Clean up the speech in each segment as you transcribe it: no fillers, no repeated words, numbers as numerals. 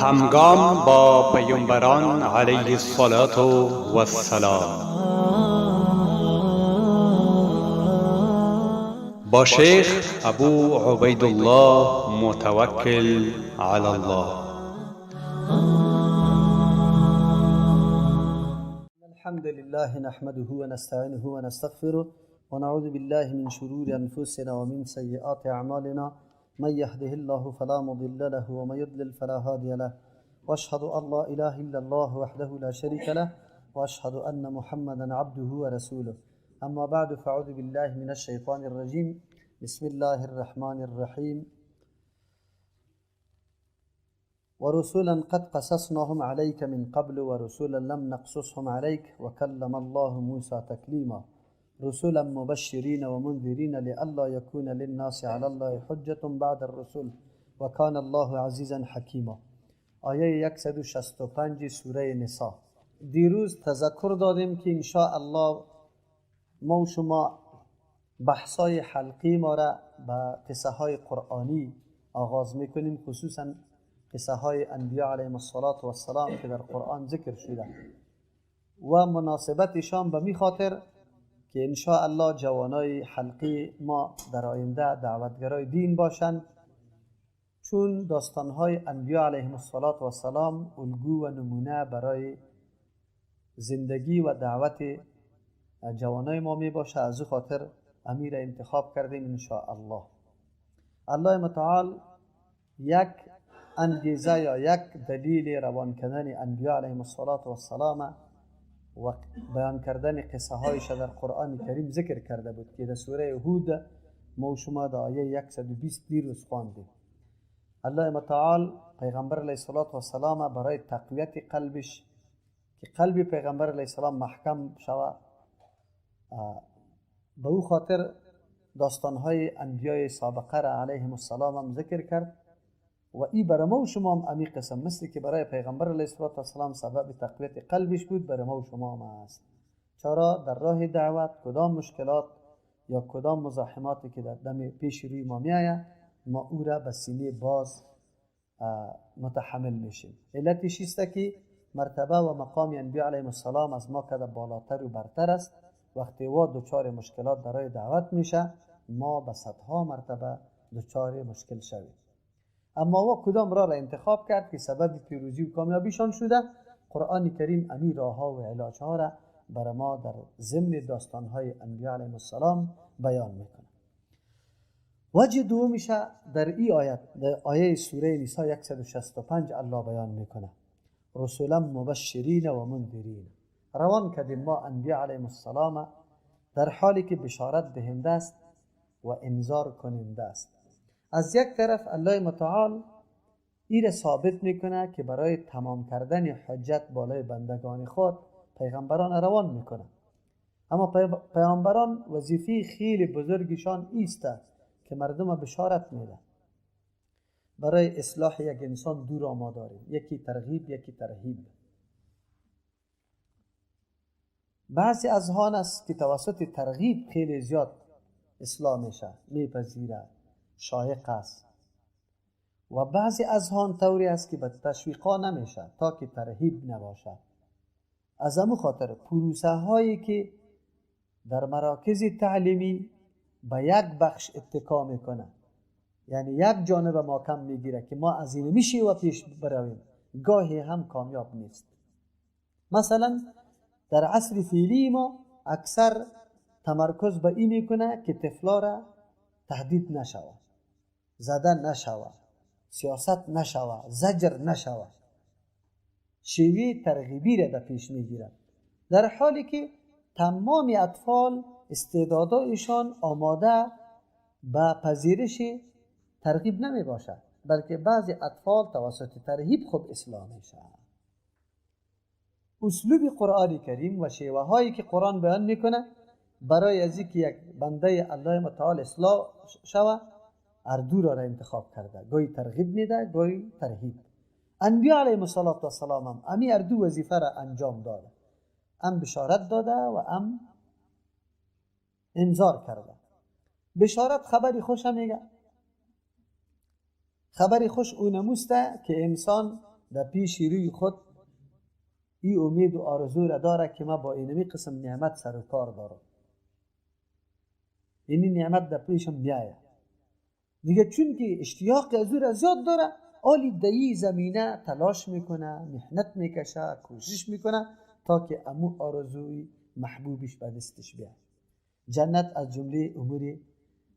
همگام با پیامبران علیه الصلاة والسلام با شیخ ابو عبیدالله متوکل علی الله. الحمد لله نحمده ونستعینه ونستغفره ونعوذ بالله من شرور انفسنا ومن سیئات اعمالنا، من يهده الله فلا مضل له ومن يضلل فلا هادي له، واشهد ان لا اله الا الله وحده لا شريك له، واشهد ان محمدا عبده ورسوله. اما بعد، فاعوذ بالله من الشیطان الرجیم. بسم الله الرحمن الرحیم. ورسولا قد قصصناهم عليك من قبل ورسولا لم نقصصهم عليك وكلم الله موسى تكليما رسولا مبشرين ومنذرين لئلا يكون للناس على الله حجة بعد الرسل وكان الله عزيزا حكيما. آیه 165 سوره نساء. دیروز تذکر دادیم که ان شاء الله ما و شما بحثای حلقی ما را به قصه های قرآنی آغاز میکنیم، خصوصا قصه های انبیاء علیهم الصلاة والسلام که در قرآن ذکر شده و مناسبتشان به می خاطر که ان شاء الله جوانای حلقی ما در آینده دعوتگرای دین باشند، چون داستانهای انبیاء علیهم الصلاة والسلام الگو و نمونه برای زندگی و دعوت جوانای ما می باشه. از او خاطر امیر انتخاب کردیم ان شاء الله. الله متعال یک انگیزه یا یک دلیل روان کردن انبیاء علیهم الصلاة والسلام و بیان کردن قصه هایش در قرآن کریم ذکر کرده بود که در سوره هود ما شما در آیه 120 دیروز خواندیم. الله متعال پیغمبر علیه الصلاة والسلام برای تقویت قلبش که قلب پیغمبر علیه السلام محکم شود، به او خاطر داستانهای انبیای سابقه را علیهم السلام هم ذکر کرد و ای برای ما و شما هم امی قسم مثل که برای پیغمبر علیه الصلاة والسلام سبب تقویت قلبش بود، برای ما و شما هم است. چرا در راه دعوت کدام مشکلات یا کدام مزاحماتی که در دم پیش روی ما میآید، ما او را به سینه باز متحمل میشیم. علتش است که مرتبه و مقام انبیا علیهم السلام از ما کده بالاتر و برتر است. وقتی وا دچار مشکلات در راه دعوت میشه، ما به صدها مرتبه دچار مشکل شویم. اما وا کدام راه را انتخاب کرد که سبب پیروزی و کامیابیشان شده؟ قرآن کریم امی راهها و علاجها را برای ما در ضمن داستانهای انبیا علیهم السلام بیان میکنه. وجه دومیشه در ای آیت، در آیه سوره نساء 165 الله بیان میکنه: رسولا مبشرین و منذرین. روان کردیم ما انبیا علیهم السلام در حالی که بشارت دهنده است و انذار کننده است. از یک طرف الله متعال این را ثابت میکنه که برای تمام کردن حجت بالای بندگان خود پیغمبران روان میکنه، اما پیامبران وظیفه خیلی بزرگشان ایست که مردم بشارت میده. برای اصلاح یک انسان دو راه ما داریم، یکی ترغیب، یکی ترهیب. بعضی از هان است که توسط ترغیب خیلی زیاد اصلاح میشه، میپذیره، شایق است، و بعضی از هان طوری است که به تشویقا نمیشه تا که ترهیب نباشه. از امو خاطر پروسه هایی که در مراکز تعلیمی به یک بخش اتکا میکنه، یعنی یک جانب ما کم میگیره که ما از این میشه و پیش برویم، گاهی هم کامیاب نیست. مثلا در عصر فعلی ما اکثر تمرکز به این میکنه که طفلا را تهدید نشوه، زده نشوه، سیاست نشوه، زجر نشوه، شیوه ترغیبی را در پیش میگیرد، در حالی که تمام اطفال استعدادایشان آماده به پذیرش ترغیب نمی باشد، بلکه بعضی اطفال توسط ترهیب خوب اصلاح میشن. اسلوب قرآن کریم و شیوه هایی که قرآن بیان میکنه برای از اینکه یک بنده الله متعال اصلاح شوه، هر دو را انتخاب کرده، گاهی ترغیب میده، گاهی ترهیب. انبیا علیهم الصلاة والسلام هم امی هر دو وظیفه را انجام داده، هم بشارت داده و هم انذار کرده. بشارت خبری خوش هم میگه، خبری خوش او نموسته که انسان در پیش روی خود ای امید و آرزو را داره که ما با اینمی قسم نعمت سر و کار دارم، اینی نعمت در پیشم میایه دیگه، چون که اشتیاق از او را زیاد داره، آلی دایی زمینه تلاش میکنه، محنت میکشه، کوشش میکنه تا که امو آرزوی محبوبش به دستش بیاد. جنت از جمله اموری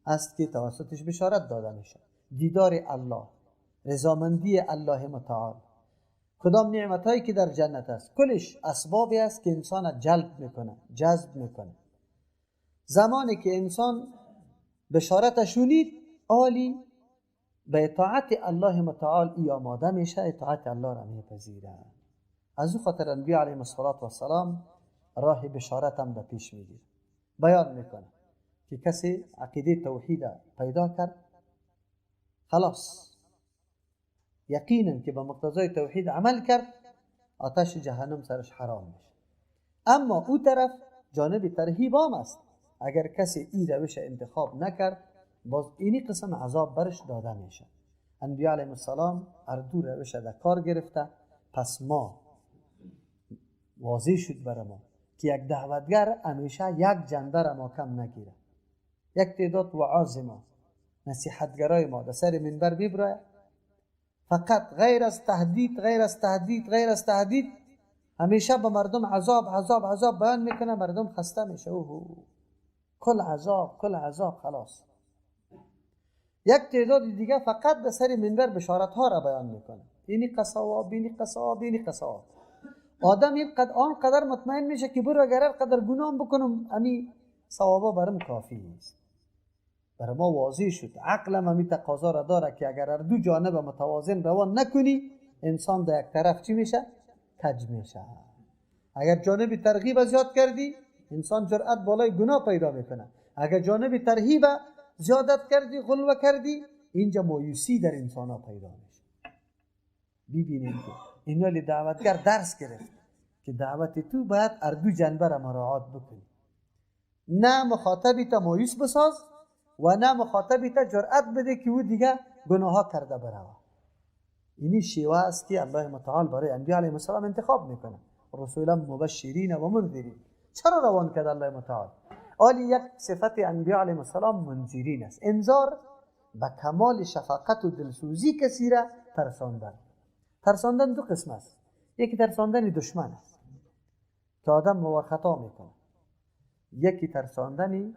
است که توسطش بشارت داده میشه. دیدار الله، رضامندی الله متعال، کدام نعمت هایی که در جنت است کلش اسبابی است که انسان جلب میکنه، جذب میکنه. زمانی که انسان بشارت شنید، آلی به اطاعت الله متعال ای آماده میشه، اطاعت الله را میپذیره. از او خاطر انبیاء علیهم الصلاة والسلام راه بشارت هم به پیش میگیره، بیان میکنه که کسی عقیده توحید پیدا کرد، خلاص یقینا که به مقتضای توحید عمل کرد، آتش جهنم سرش حرام میشه. اما او طرف جانب ترهیب هم است، اگر کسی این روش انتخاب نکرد باز اینی قسم عذاب برش داده میشه. انبیاء علیهم السلام هر دو روش در کار گرفته. پس ما واضح شد برای ما که یک دعوتگر همیشه یک جنبه را ما کم نگیره. یک تعداد وعاظ ما، نصیحتگرای ما در سر منبر ببرای، فقط غیر از تهدید، غیر از تهدید، غیر از تهدید، همیشه به مردم عذاب عذاب عذاب بیان میکنه، مردم خسته میشه، اوه کل عذاب کل عذاب خلاص. یک تعداد دیگه فقط به سر منبر بشارت ها را بیان میکنه، اینی قصواب، اینی قصواب، اینی قصواب. آدم اینقدر آنقدر مطمئن میشه که برو اگر قدر گناه بکنم امی ثوابا برم کافی است. برای ما واضح شد، عقلم همی تقاضا را داره که اگر دو جانب متوازن روان نکنی، انسان در یک طرف چی میشه؟ کج میشه. اگر جانب ترغیب زیاد کردی، انسان جرأت بالای گناه پیدا میکنه. اگر جانب ترهیب زیادت کردی، غلوه کردی، اینجا مایوسی در انسان ها پیدا میشه. ببینیم که اینا دعوتگر درس گرفت که دعوت تو باید هر دو جنبه را مراعات بکنی، نه مخاطبی تا مایوس بساز و نه مخاطبی تا جرأت بده که او دیگه گناه ها کرده بروه. اینی شیوه است که الله متعال برای انبیاء علیهم السلام انتخاب میکنه، رسولا مبشرین و منذرین. چرا روان کرد الله متعال؟ آلی یک صفت انبیاء علیهم السلام منذرین است. انذار به کمال شفقت و دلسوزی کسی را ترساندن. ترساندن دو قسم است، یکی ترساندن دشمن است که آدم موافقت میکنه، یکی ترساندن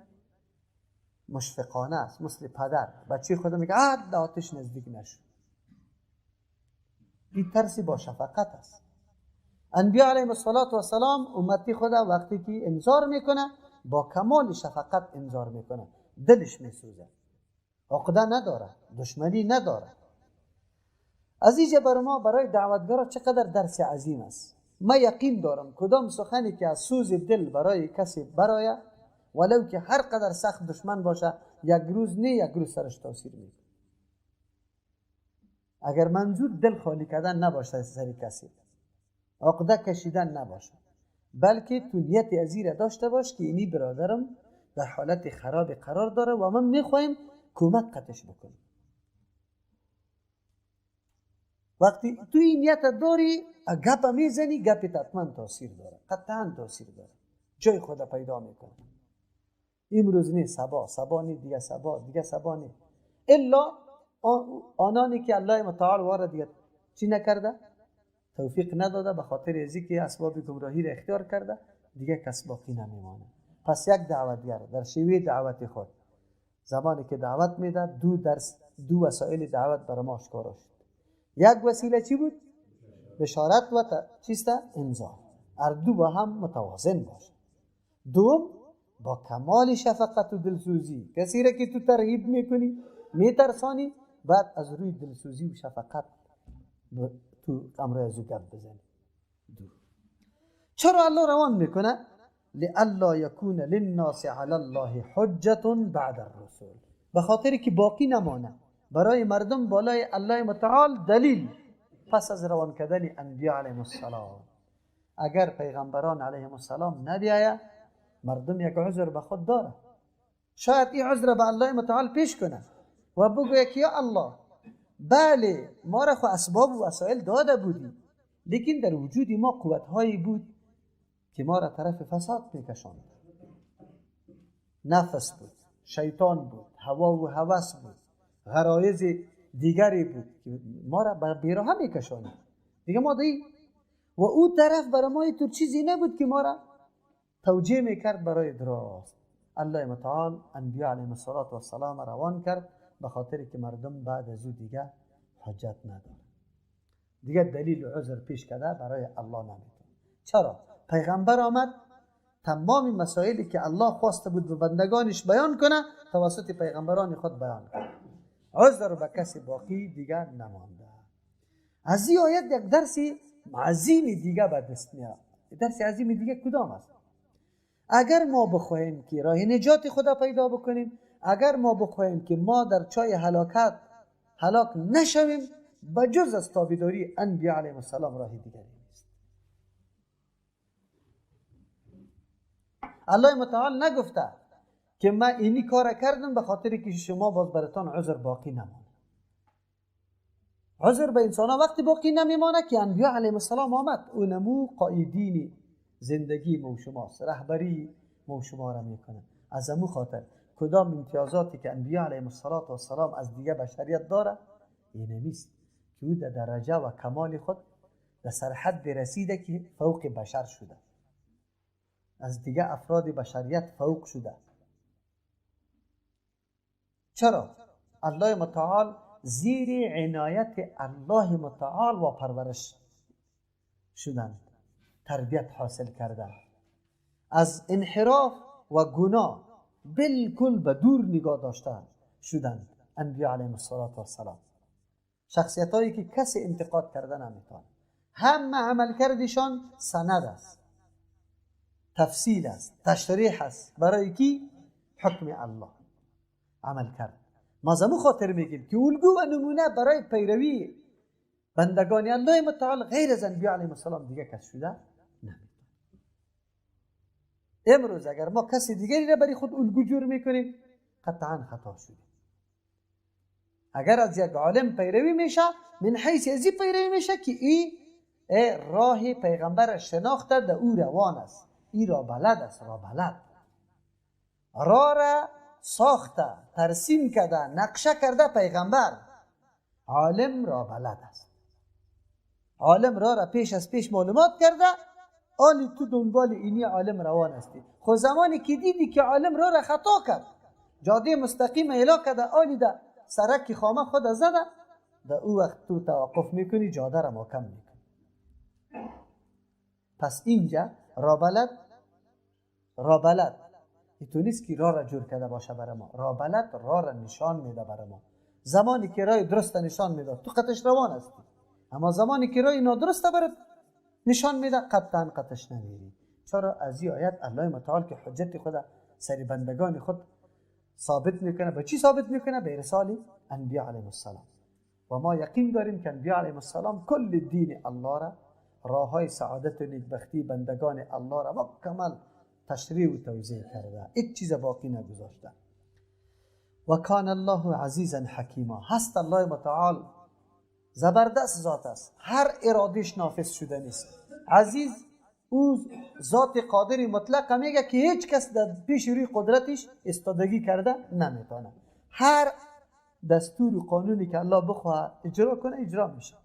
مشفقانه است، مثل پدر بچه خود میگه آه آتش نزدیک نشو. این ترسی با شفقت است. انبیاء علیهم السلام امتی خدا وقتی که انذار میکنه با کمال شفقت انذار میکنه، دلش میسوزه، عقده نداره، دشمنی نداره. از اینجا بر ما برای دعوتگرا چقدر درس عظیم است. ما یقین دارم کدام سخنی که از سوز دل برای کسی برای، ولو که هر قدر سخت دشمن باشه، یک روز نه یک روز سرش تاثیر میکنه. اگر منظور دل خالی کردن نباشه سر کسی، عقده کشیدن نباشه، بلکه تو نیت ازی را داشته باش که اینی برادرم در حالت خراب قرار داره و من میخوایم کمک قطش بکنیم. وقتی تو این نیت داری، گپ میزنی، گپ حتما تاثیر داره، قطعا تاثیر داره، جای خود پیدا میکنه. امروز نه سبا، سبا نه دیگه سبا، دیگه سبا نه، الا آنانی که الله متعال وارد دیگه چی نکرده، توفیق نداده، به خاطر ازی که اسباب گمراهی را اختیار کرده، دیگه کس باقی نمیمانه. پس یک دعوتگر در شیوه دعوت خود زمانی که دعوت میده، دو درس، دو وسایل دعوت برای ما آشکار شد. یک وسیله چی بود؟ بشارت و چیست؟ انذار. هر دو با هم متوازن باشه. دوم، با کمال شفقت و دلسوزی کسی را که تو ترغیب میکنی، میترسانی، بعد از روی دلسوزی و شفقت تو امر از او گپ بزنی. دو، چرا الله روان میکنه؟ لئلا یکون للناس علی الله حجة بعد الرسل، به خاطر که باقی نمانه برای مردم بالای الله متعال دلیل پس از روان کردن انبیاء علیهم السلام. اگر پیغمبران علیهم السلام نبیاید، مردم یک عذر به خود داره، شاید این عذر به الله متعال پیش کنه و بگوید که یا الله بله ما را خو اسباب و وسایل داده بودی، لیکن در وجود ما قوتهایی بود که ما را طرف فساد میکشاند. نفس بود، شیطان بود، هوا و هوس بود، غرایز دیگری بود که ما را به بیراه میکشاند دیگه. ما دی و او طرف برای ما تو چیزی نبود که ما را توجیه میکرد برای درست. الله متعال انبیاء علیهم الصلاة والسلام روان کرد به خاطر که مردم بعد از او دیگه حجت نداره، دیگه دلیل و عذر پیش کرده برای الله نمیتونه. چرا؟ پیغمبر آمد تمام مسائلی که الله خواسته بود به بندگانش بیان کنه توسط پیغمبران خود بیان کنه. عذر به کسی باقی دیگه نمانده. از این آیت یک درس عظیم دیگه به دست میاد. درس عظیم دیگه کدام است؟ اگر ما بخواهیم که راه نجات خدا پیدا بکنیم، اگر ما بخواهیم که ما در چای هلاکت هلاک نشویم، بجز از تابعداری انبیاء علیهم السلام راه دیگری نیست. الله متعال نگفته که من اینی کار کردم به خاطر که شما باز براتان عذر باقی نمانه. عذر به انسان ها وقتی باقی نمیمانه که انبیاء علیهم السلام آمد، اونمو قائدین زندگی ما و شماست، رهبری ما و شما را میکنه. از امو خاطر کدام امتیازاتی که انبیاء علیهم السلام از دیگه بشریت داره این نیست که او در درجه و کمال خود در سرحد رسیده که فوق بشر شده، از دیگه افراد بشریت فوق شده. چرا؟ الله متعال زیر عنایت الله متعال و پرورش شدند، تربیت حاصل کردند، از انحراف و گناه بالکل به دور نگاه داشته شدند انبیاء علیهم السلام. شخصیت هایی که کسی انتقاد کرده نمیتونه، همه عملکردشان سند است، تفصیل است، تشریح است برای کی؟ حکم الله عمل کرد. ما زمو خاطر میگیم که الگو و نمونه برای پیروی بندگان الله متعال غیر از انبیاء علیهم السلام دیگه کس شده نمیتونه. امروز اگر ما کسی دیگری را برای خود الگو جور میکنیم قطعا خطا شده. اگر از یک عالم پیروی میشه، من حیث ازی پیروی میشه که ای راه پیغمبر شناخته، در او روان است، ای را بلد است، را بلد، راه را ساخته، ترسیم کرده، نقشه کرده پیغمبر. عالم را بلد است، عالم را را پیش از پیش معلومات کرده، آنی تو دنبال اینی عالم روان هستی. خب زمانی که دیدی که عالم را را خطا کرد، جاده مستقیم اعلا کرده، آنی ده سرک خامه خود زده، در او وقت تو توقف میکنی، جاده را محکم میکنی. پس اینجا را بلد، را بلد تو نیست که راه را جور کرده باشه برای ما، را بلد راه را نشان میده برای ما. زمانی که راه درست نشان میده تو قطش روان هستی، اما زمانی که راه نادرست برات نشان میده قطعا قطش نمیری. چرا؟ از این آیت الله متعال که حجت خود سر بندگان خود ثابت میکنه. به چی ثابت میکنه؟ به ارسال انبیاء علیهم السلام. و ما یقین داریم که انبیاء علیهم السلام کل دین الله را، راههای سعادت و نیکبختی بندگان الله را مکمل تشریح و توضیح کرده، هیچ چیز باقی نگذاشته. و کان الله عزیزا حکیما. هست الله متعال زبردست ذات است، هر ارادهش نافذ شده نیست. عزیز او ذات قادر مطلق میگه که هیچ کس در پیش روی قدرتش استادگی کرده نمیتونه. هر دستور و قانونی که الله بخواه اجرا کنه اجرا میشه.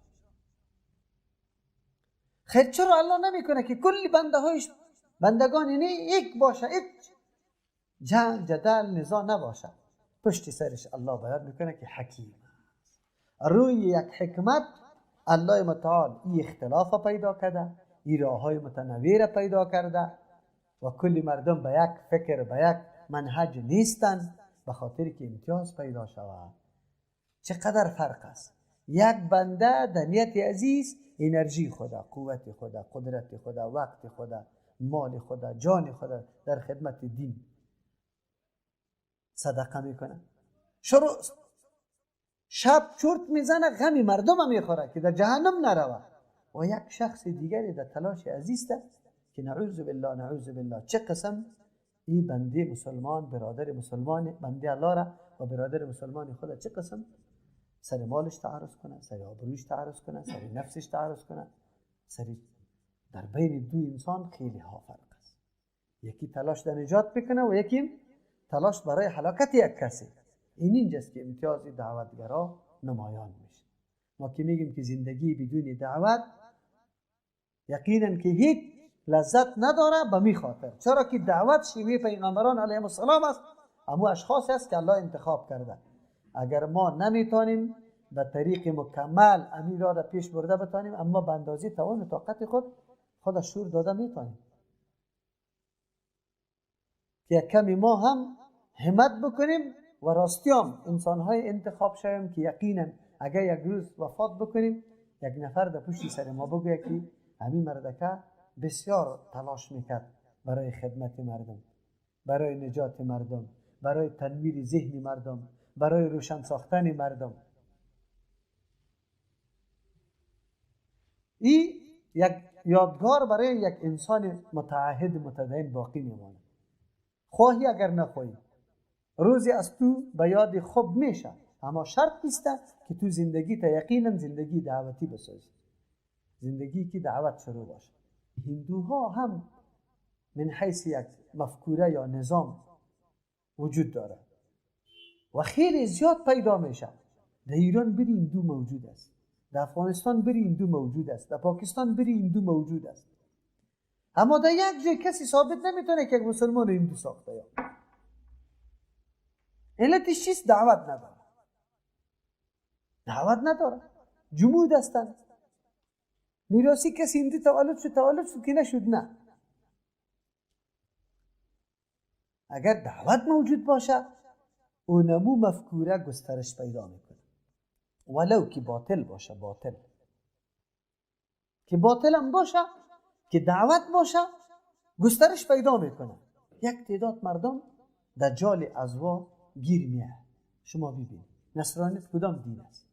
خیر چرا الله نمیکنه که کل بنده هایش بندگان اینه یک باشه، یک جنگ جدل نزاع نباشه؟ پشت سرش الله بیان میکنه که حکیم است. روی یک حکمت الله متعال این اختلاف پیدا کرده، این راه های متنوع را پیدا کرده و کل مردم به یک فکر به یک منهج نیستند، به خاطر که امتیاز پیدا شود. چقدر فرق است. یک بنده در نیت عزیز انرژی خدا، قوت خدا، قدرت خدا، وقت خدا، مال خدا، جان خدا در خدمت دین صدقه میکنه. شروع شب چرت میزنه، غم مردم میخوره که در جهنم نروه. و یک شخص دیگری در تلاش عزیز که نعوذ بالله نعوذ بالله چه قسم این بنده مسلمان، برادر مسلمان، بنده الله را و برادر مسلمان خود چه قسم سر مالش تعرض کنه، سر آبرویش تعرض کنه، سر نفسش تعرض کنه، سر در بین دو انسان خیلی ها فرق است. یکی تلاش در نجات بکنه و یکی تلاش برای هلاکت یک کسی. این اینجاست که امتیاز دعوتگرا نمایان میشه. ما که میگیم که زندگی بدون دعوت یقینا که هیچ لذت نداره، به می خاطر، چرا که دعوت شیوه پیغمبران علیهم السلام است، امو اشخاص است که الله انتخاب کرده. اگر ما نمیتونیم به طریق مکمل امیر را پیش برده بتانیم، اما به اندازه توان و طاقت خود شور داده میتونیم که کمی ما هم همت بکنیم و راستیام انسانهای انتخاب شویم که یقینا اگر یک روز وفات بکنیم، یک نفر در پشت سر ما بگوید که همین مردکه بسیار تلاش میکرد برای خدمت مردم، برای نجات مردم، برای تنویر ذهن مردم، برای روشن ساختن مردم. این یک یادگار برای یک انسان متعهد متدین باقی میماند. خواهی اگر نخواهی، روزی از تو به یاد خوب میشه، اما شرط نیست که تو زندگی تا یقینا زندگی دعوتی بسازی، زندگی که دعوت شروع باشه. هندوها هم من حیث یک مفکوره یا نظام وجود داره و خیلی زیاد پیدا میشه. در ایران بری هندو موجود است، در افغانستان بری هندو موجود است، در پاکستان بری هندو موجود است، اما در یک جای کسی ثابت نمیتونه که یک مسلمان هندو ساخته. یا علتش چیست؟ دعوت نداره، دعوت نداره، جمود هستند. میراثی کسی هندو تولد شد، تولد شد که نشد، نه. اگر دعوت موجود باشه، اونمو مفکوره گسترش پیدا میکنه، ولو که باطل باشه، باطل که باطل هم باشه، که دعوت باشه، گسترش پیدا میکنه. یک تعداد مردم در جال ازوا گیر میه. شما ببینید نصرانیت کدام دین است؟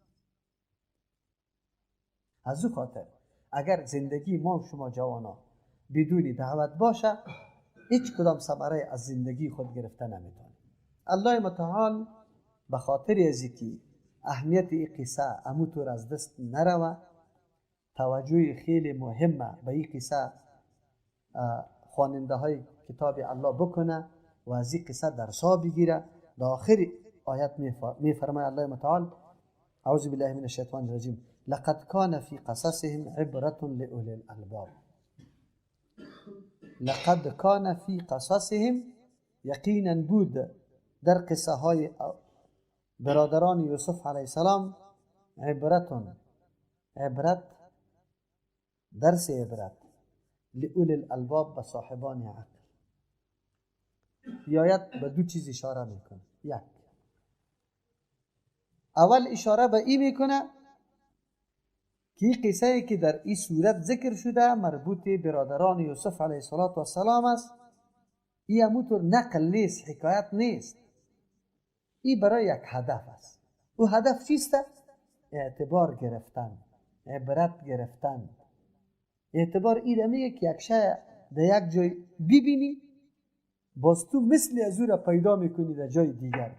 از او خاطر اگر زندگی ما و شما جوانا بدون دعوت باشه، هیچ کدام ثمره از زندگی خود گرفته نمیتونه. الله متعال به خاطر از اینکه اهمیت این قصه اموتور از دست نروه، توجه خیلی مهمه به این قصه خواننده های کتاب الله بکنه و از این قصه درسا بگیره. در آخر آیت میفرماید الله متعال: اعوذ بالله من الشیطان الرجیم، لقد کان فی قصصهم عبرة لأولی الالباب. لقد کان فی قصصهم، یقینا بود در قصه های برادران یوسف علیه السلام عبرتون، عبرت، درس عبرت، لأولی الالباب، به صاحبان عقل. آیت به دو چیز اشاره میکنه. یک، اول اشاره به این میکنه که این قصه که در این صورت ذکر شده مربوط برادران یوسف علیه السلام است، این همونطور نقل نیست، حکایت نیست، این برای یک هدف است. او هدف چیست؟ اعتبار گرفتن، عبرت گرفتن. اعتبار این میگه که یک شی در یک جای ببینی، باز تو مثل از او را پیدا میکنی در جای دیگر.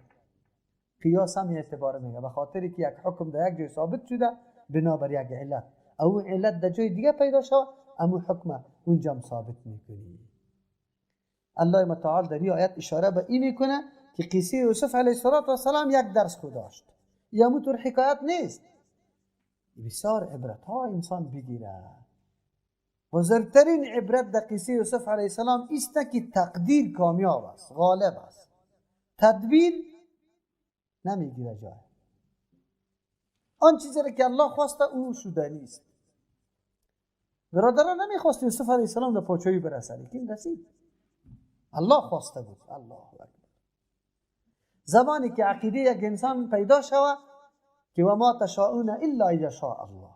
قیاس هم اعتبار میگه، به خاطر که یک حکم در یک جای ثابت شده بنابر یک علت، او علت در جای دیگه پیدا شد، امو حکم اونجا هم ثابت میکنی. الله متعال در این آیت اشاره به این میکنه که قصه یوسف علیه السلام یک درس خود داشت، یا موتور حکایت نیست، بسیار عبرت ها انسان بگیره. بزرگترین عبرت در قصه یوسف علیه السلام است که تقدیر کامیاب است، غالب است، تدبیر نمیگیره جای. آن چیزی را که الله خواسته او شدنی است. برادران نمیخواست یوسف علیه السلام در پاچایی برسه، لیکن رسید. الله خواسته بود. الله اکبر. زمانی که عقیده یک انسان پیدا شود که و ما تشاؤون الا یشاء الله،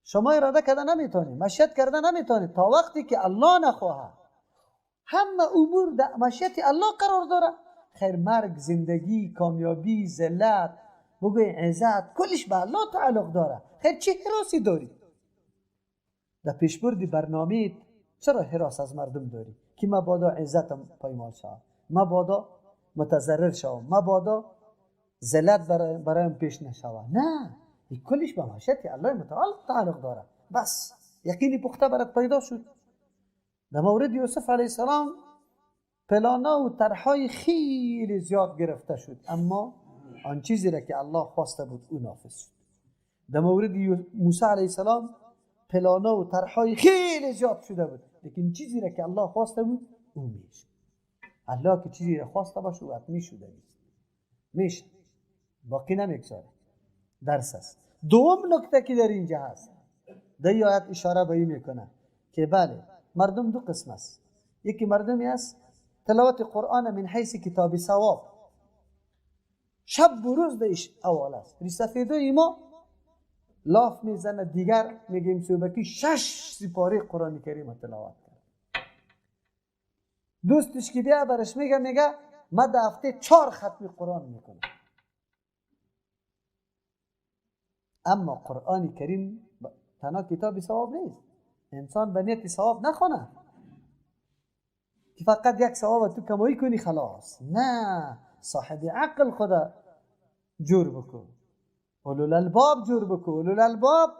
شما اراده کرده نمیتونی، مشیت کرده نمیتونی تا وقتی که الله نخواهد. همه امور در مشیت الله قرار داره. خیر، مرگ، زندگی، کامیابی، ذلت، بگوی عزت، کلش به الله تعلق داره. خیر، چه حراسی داری؟ در پیشبرد برنامه چرا حراس از مردم داری که مبادا عزتم پایمال شود، مبادا متضرر شوم، مبادا ذلت برایم پیش نشوه. نه، این کلش به مشیت الله متعال تعلق داره. بس یقینی پخته برات پیدا شد. در مورد یوسف علیه السلام پلانا و طرحهای خیلی زیاد گرفته شد، اما آن چیزی را که الله خواسته بود او نافذ شد. در مورد موسی علیه السلام پلانا و طرحهای خیلی زیاد شده بود، لیکن چیزی را که الله خواسته بود او میشه. الله که چیزی را خواسته باشه او حتمی شده نیست، میشه، باقی نمیگذاره. درس است. دوم نکته که در اینجا هست، در این آیت اشاره به این میکنه که بله مردم دو قسم است. یکی مردمی است تلاوت قرآن من حیث کتاب ثواب، شب و روز دیش اول است. ریسفیده ما لاف میزنه، دیگر میگیم صوبکی 6 سپاره قرآن کریم تلاوت کرد. دوستش که بیا برش میگه ما در هفته 4 ختم قرآن میکنم. اما قرآن کریم تنها کتاب ثواب نیست. انسان به نیت ثواب نخونه که فقط یک ثواب تو کمایی کنی خلاص. نه، صاحب عقل خدا جور بکن، اولوالالباب جور بکن. اولوالالباب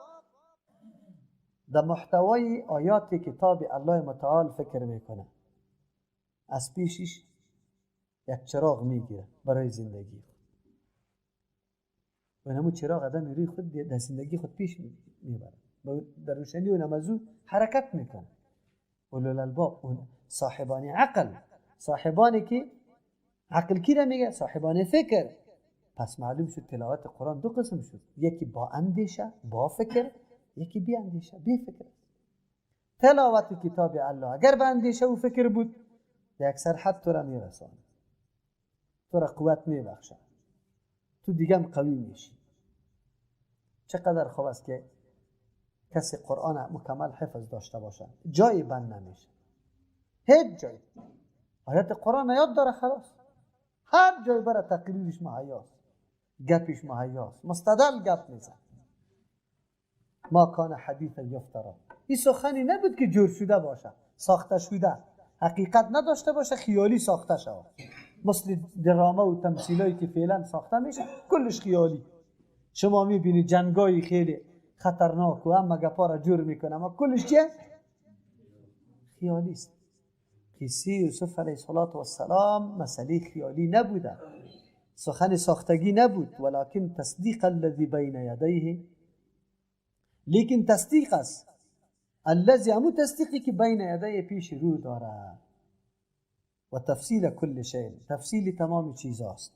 در محتوای آیات کتاب الله متعال فکر میکنه، از پیشش یک چراغ میگیره برای زندگی خود و نمو چراغ آدم روی خود در زندگی خود پیش میبره، در روشنی و نمازو حرکت میکنه. اولوالالباب، اون صاحبان عقل، صاحبانی که عقل کی را میگه؟ صاحبان فکر. پس معلوم شد تلاوت قرآن دو قسم شد، یکی با اندیشه با فکر، یکی بی اندیشه بی فکر. تلاوت کتاب الله اگر با اندیشه و فکر بود به اکثر حد تو را میرسانه، تو را قوت میبخشه، تو دیگه هم قوی میشی. چقدر خوب است که کسی قرآن مکمل حفظ داشته باشه، جایی بند نمیشه، هیچ جایی. آیات قرآن یاد داره خلاص، هر جای بره تقریرش مهیاست، گپش مهیاست، مستدل گپ میزن. ما کان حدیثا یفترا، این سخنی نبود که جور شده باشه، ساخته شده، حقیقت نداشته باشه، خیالی ساخته شود، مثل دراما و تمثیلایی که فعلا ساخته میشه کلش خیالی. شما میبینید جنگای خیلی خطرناک و اما گپا را جور میکنه، اما کلش چیه؟ خیالی است. قصه یوسف علیه السلام مسئله خیالی نبوده، سخن ساختگی نبود، ولکن تصدیق الذی بین یدیه، لیکن تصدیق است، الذی همون تصدیقی که بین یدیه پیش رو داره، و تفصیل کل شیء، تفصیل تمام چیزاست.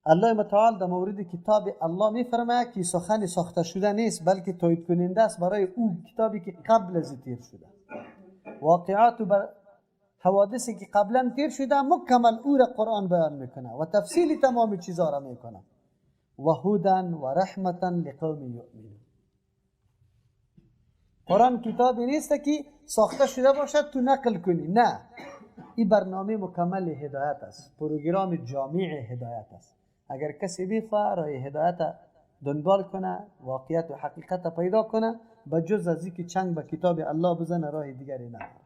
الله متعال در مورد کتاب الله میفرماید که سخن ساخته شده نیست، بلکه تایید کننده است برای او کتابی که قبل از تیر شده، واقعات و حوادثی که قبلا تیر شده مکمل او را قرآن بیان میکنه و تفصیل تمام چیزا را میکنه. و هدى و رحمتا لقوم یؤمنون. قرآن کتابی نیست که ساخته شده باشد تو نقل کنی، نه، این برنامه مکمل هدایت است، پروگرام جامع هدایت است. اگر کسی بخواه راه هدایت دنبال کنه، واقعیت و حقیقت پیدا کنه، به جز از اینکه چنگ به کتاب الله بزنه راه دیگری نداره.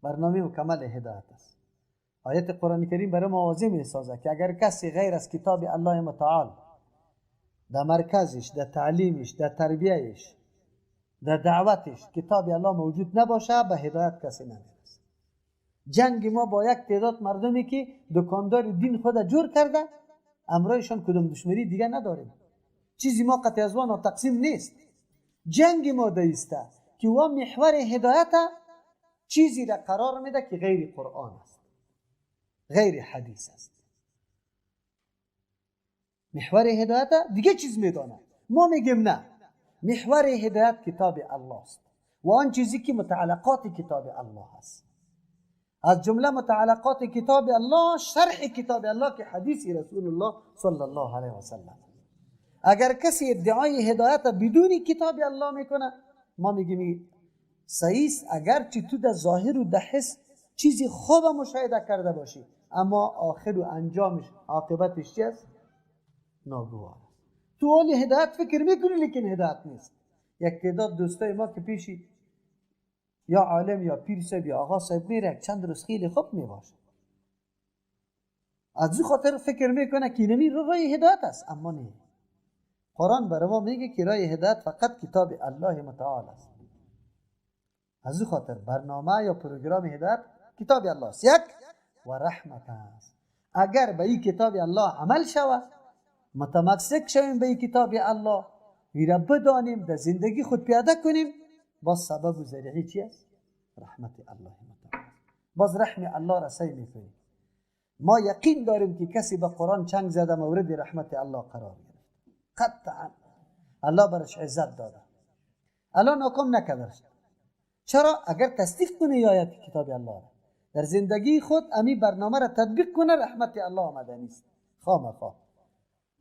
برنامه مکمل هدایت است. آیت قرآن کریم برای ما واضح میسازه که اگر کسی غیر از کتاب الله متعال در مرکزش، در تعلیمش، در تربیهش، در دعوتش کتاب الله موجود نباشه، به هدایت کسی نمیرسه. جنگ ما با یک تعداد مردمی که دکاندار دین خود جور کرده، امرایشان کدوم دشمنی دیگه نداریم، چیزی ما قطع از وان تقسیم نیست. جنگ ما دایسته که و محور هدایت چیزی را قرار میده که غیر قرآن است، غیر حدیث است. محور هدایت دیگه چیز میدانه، ما میگیم نه، محور هدایت کتاب الله است و آن چیزی که متعلقات کتاب الله است. از جمله متعلقات کتاب الله شرح کتاب الله که حدیث رسول الله صلی الله علیه و سلم. اگر کسی ادعای هدایت بدون کتاب الله میکنه، ما میگیم صحیح است، اگرچه تو در ظاهر و در حس چیزی خوب مشاهده کرده باشی، اما آخر و انجامش عاقبتش چی است؟ ناگوار. تو حال هدایت فکر میکنی لیکن هدایت نیست. یک تعداد دوستای ما که پیشی یا عالم یا پیر صاحب یا آقا صاحب میره چند روز خیلی خوب میباشه، از او خاطر فکر میکنه که اینمی راه هدایت است، اما نه. قرآن برای ما میگه که راه هدایت فقط کتاب الله متعال است. از او خاطر برنامه یا پروگرام هدایت کتاب الله است، یک و رحمت است. اگر به این کتاب الله عمل شود، متمسک شویم به این کتاب الله، ویرا بدانیم، در زندگی خود پیاده کنیم، باز سبب و ذریعه چی است؟ رحمت الله متعال. باز رحم الله را سعی میکنیم. ما یقین داریم که کسی به قرآن چنگ زده مورد رحمت الله قرار گرفت، قطعا الله برش عزت داده، الله ناکام نکردش. چرا؟ اگر تصدیق کنه آیات کتاب الله را در زندگی خود، امی برنامه را تطبیق کنه، رحمت الله آمده نیست خامخا.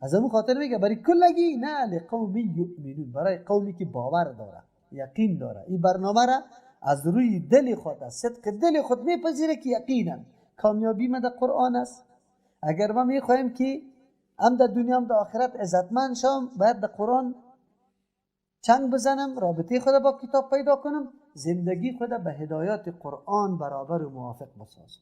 از اون خاطر میگه برای کلگی نه، لقوم یؤمنون، برای قومی که باور داره، یقین داره، این برنامه را از روی دل خود، از صدق دل خود میپذیره که یقینا کامیابی ما در قرآن است. اگر ما میخواهیم که هم در دنیا هم در آخرت عزتمند شم، باید در قرآن چنگ بزنم، رابطه خود با کتاب پیدا کنم، زندگی خود به هدایات قرآن برابر و موافق بسازم.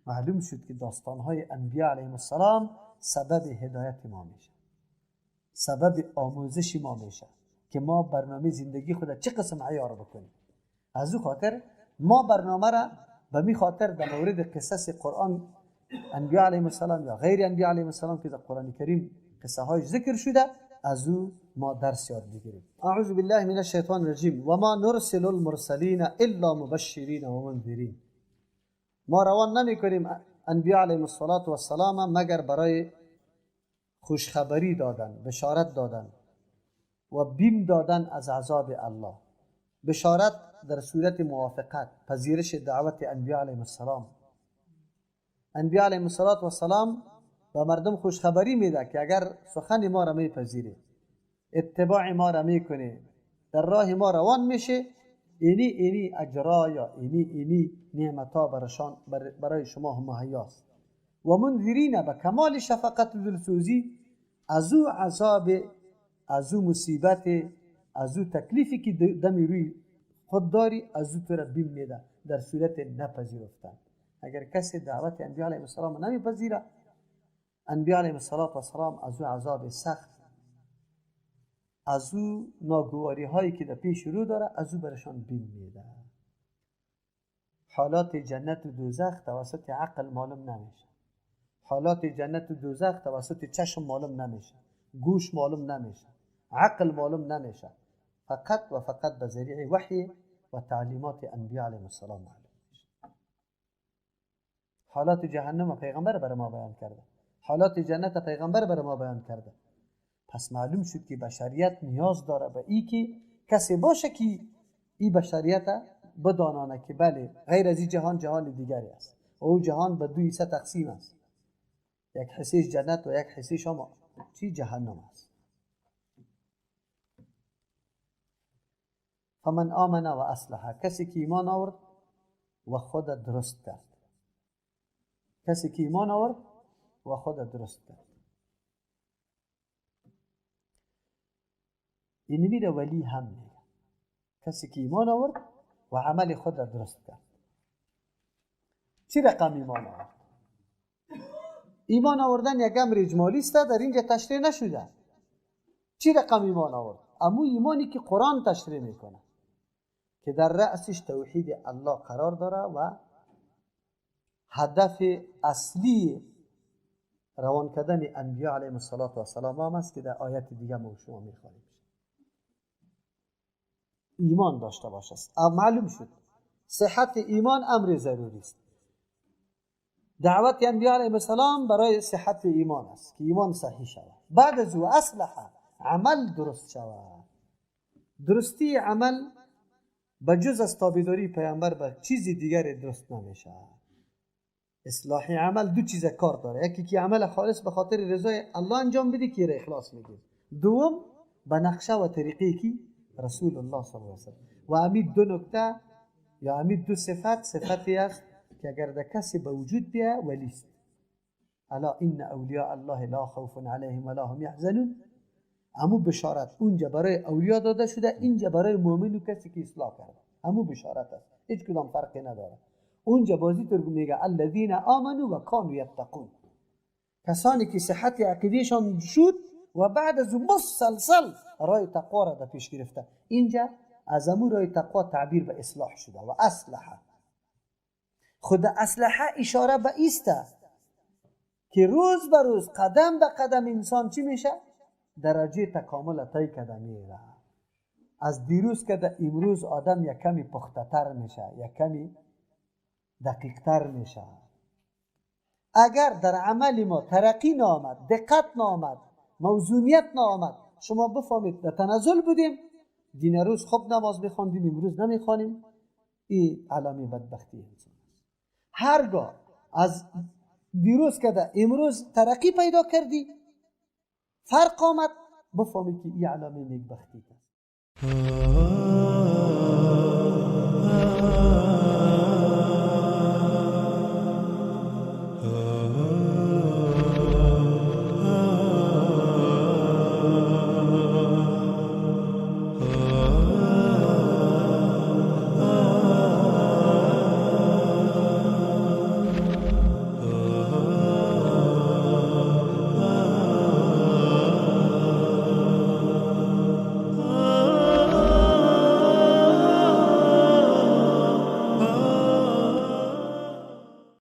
معلوم شد که داستانهای انبیا علیهم السلام سبب هدایت ما میشه، سبب آموزش ما میشه که ما برنامه زندگی خود چه قسم عیار بکنیم. از او خاطر ما برنامه را به می خاطر در مورد قصص قرآن انبیا علیهم السلام یا غیر انبیا علیهم السلام که در قرآن کریم قصه های ذکر شده، از او ما درس یاد بگیریم. اعوذ بالله من الشیطان الرجیم. و ما نرسل المرسلین الا مبشرین و منذرین. ما روان نمی کنیم انبیا علیهم الصلاة والسلام مگر برای خوشخبری دادن، بشارت دادن و بیم دادن از عذاب الله. بشارت در صورت موافقت، پذیرش دعوت انبیا علیهم السلام. انبیا علیهم الصلاة والسلام به مردم خوشخبری میده که اگر سخن ما را میپذیره، اتباع ما را میکنه، در راه ما روان میشه، اینی اینی اجرا یا اینی اینی نعمتا برای شما مهیاست. و منذرین به کمال شفقت و دلسوزی از او عذاب، از او مصیبت، از او تکلیفی که دمی روی خود داری، از او تو را بیم میده در صورت نپذیرفتن. اگر کسی دعوت انبیا علیهم السلام نمیپذیره، انبیا علیهم السلام از او عذاب سخت، از او ناگواری هایی که در پیش رو داره، از او برشان بیم میده. حالات جنت و دوزخ توسط عقل معلوم نمیشه، حالات جنت و دوزخ توسط چشم معلوم نمیشه، گوش معلوم نمیشه، عقل معلوم نمیشه، فقط و فقط به ذریعه وحی و تعلیمات انبیا علیهم السلام معلوم میشه. حالات جهنم پیغمبر بر ما بیان کرده، حالات جنت پیغمبر بر ما بیان کرده. پس معلوم شد که بشریت نیاز داره به ای که کسی باشه که ای بشریت بدانانه که بله غیر از این جهان جهان دیگری است و او جهان به دو حصه تقسیم است، یک حصهش جنت و یک حصهش هم چی جهنم است. فمن آمن و اصلح، کسی که ایمان آورد و خود درست کرد، کسی که ایمان آورد و خود درست کرد، این میره ولی هم میره. کسی که ایمان آورد و عمل خود را درست کرد. چی رقم ایمان آورد؟ ایمان آوردن یک امر اجمالی است، در اینجا تشریح نشده. چی رقم ایمان آورد؟ امو ایمانی که قرآن تشریح میکنه که در رأسش توحید الله قرار داره و هدف اصلی روان کردن انبیا علیهم السلام هم است که در آیت دیگه ما شما میخوانیم. ایمان داشته باشه. معلوم شد صحت ایمان امر ضروری است. دعوت انبیا علیهم السلام برای صحت ایمان است که ایمان صحیح شود. بعد از او اصلح، عمل درست شود. درستی عمل بجز از تابعداری پیامبر به چیز دیگر درست نمیشه. اصلاح عمل دو چیز کار داره، یکی که عمل خالص به خاطر رضای الله انجام بدی که اخلاص میگه، دوم به نقشه و طریقی که رسول الله صلی الله علیه و سلم. و امید دو نکته یا امید دو صفت، صفتی است که اگر در کسی به وجود بیا ولی است. الا ان اولیاء الله لا خوف علیهم ولا هم یحزنون. امو بشارت اونجا برای اولیا داده شده، اینجا برای مؤمن و کسی که اصلاح کرده. همو بشارت است، هیچ کدام فرقی نداره. اونجا بازی تر میگه الذین آمنوا و کانوا یتقون، کسانی که صحت عقیدهشان شد و بعد از مسلسل رای تقوا را در پیش گرفته. اینجا از امو رای تقوا تعبیر به اصلاح شده و اصلحه. خود اصلحه اشاره به ایسته که روز به روز قدم به قدم انسان چی میشه؟ درجه تکامل طی کرده میره. از دیروز که در امروز آدم یک کمی پخته تر میشه، یک کمی دقیق تر میشه. اگر در عمل ما ترقی نامد، دقت نامد، موزونیت نامد، شما بفهمید در تنزل بودیم، دین روز خوب نماز میخواندیم، امروز نمیخوانیم، این علامه بدبختی انسان است. هرگاه از دیروز که در امروز ترقی پیدا کردی، فرق آمد، بفهمید که این علامه نیکبختی است.